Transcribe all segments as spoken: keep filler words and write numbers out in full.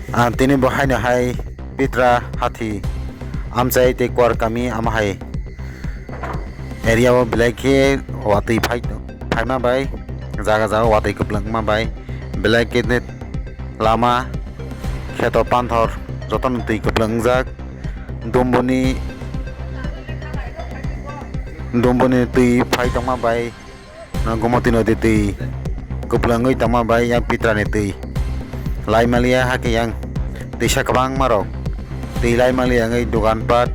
Ah, tini bo haino hai Pitra Hathi amchai tei Kuar kami ama hai area o belai khe watwi phai, phaima bai, jaga jaga watwi kwplwng wngma bai, belai khe ne lama, kheto, panthor jotono twi kwplwng wngjak. Dumbuni, Dumbuni twi phai tongma bai, Gomoti nodi twi kwplwng wngwi tongma bai yang Pitrani twi lai maliya, hakhe yang twisa kwbangma rok twi lai maliya wngwi dogan pat,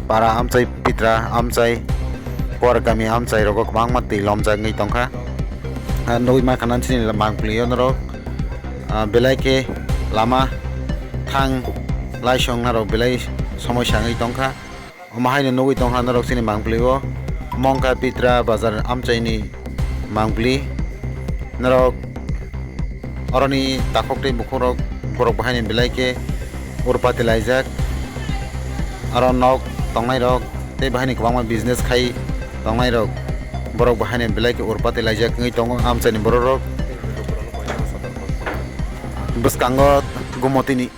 para amchai, Pitra amchai, Kuar kami amchai rogo kwbangma twi lomjak wngwi tongkha. Ah, nugwi mankha nang chini mangpili o norok, ah, belai khe lama thang laisong narok belai somosya wngwi tongkha. Omo haino nugwi tongkha norok chini mangpili o, Mongkha Pitra bazar amchaini mangpili. Norok oroni takhuk tei bukhuk rok borok bo haino belai khe urpati laijak. Aro nok tongnai rok tei bo haino kwbangma business khai tongnai rok, borok bo haino belai khe urpati laijak wngwi tongo amchaini borok rok. Bwskango Gomotini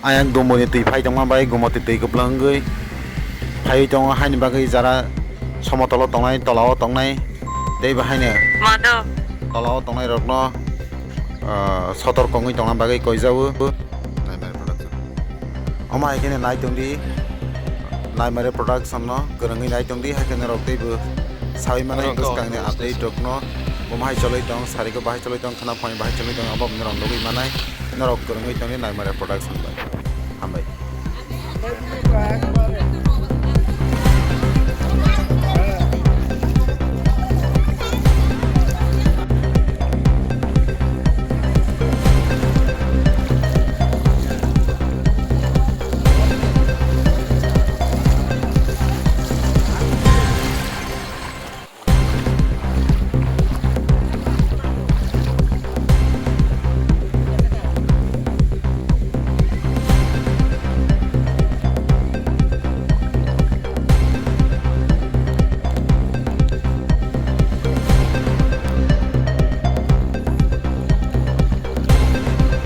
Ayang Dumbuni twi phai tongma bai, Gomoti twi kwplwng wngwi phaiwi tongo, haini bagwi jara somotolo tongnai, tolao tongnai, tei bo haino tolao tongnai rokno, ah, sotorko wngwi tongna bagwi koijago. Omo hai kheno nai tongdi, Naimare Production no kwrwngwi nai tongdi, hai kheno norok teibo sawi manai bwskangni update rokno, bo bahai cholwi tong, sariko bahai cholwi tong, khwna phai bahai cholwi tong, abo norok nugwi manai. Norok kwrwngwi tongdi Naimare Production bai. Hambai.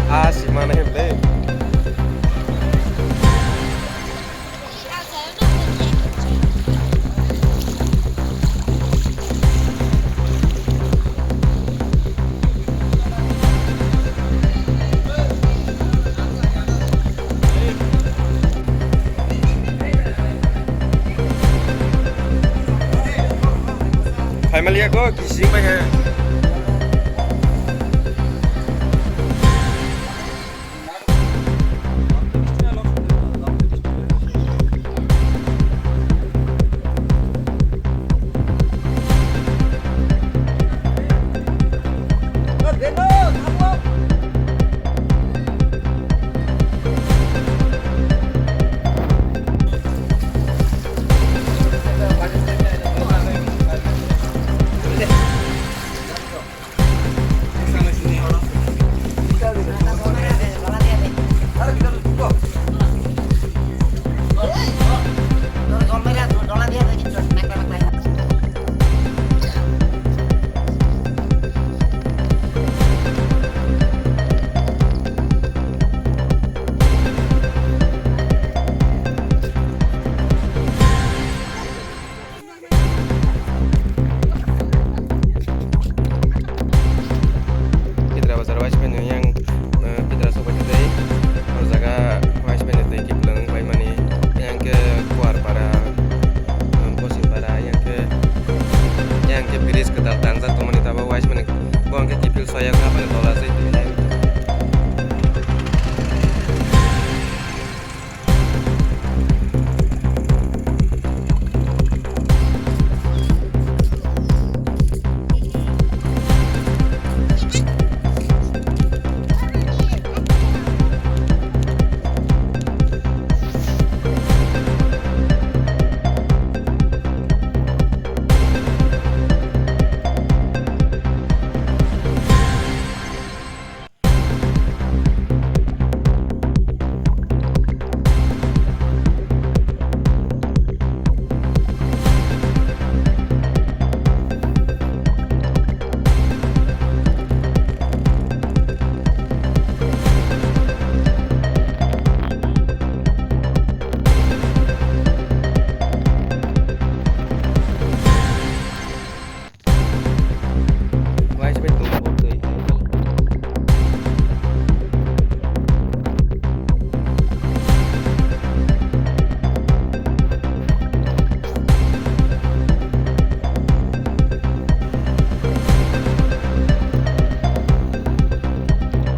Ah, si mana he ble. Family ko kising bai he.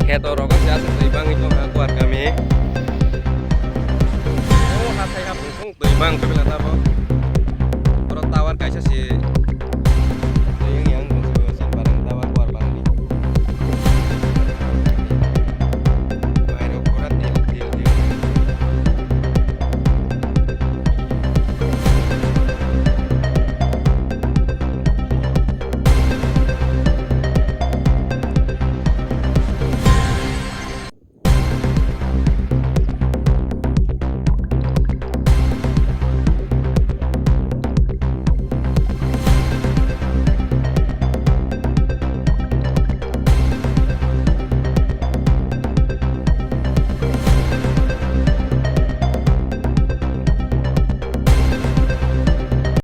Kheto rogo se aswk twi bangwi tongkha Kuar kami. O hathai ha bumswng twi bang khe belai tabo. Oro tower kaisa se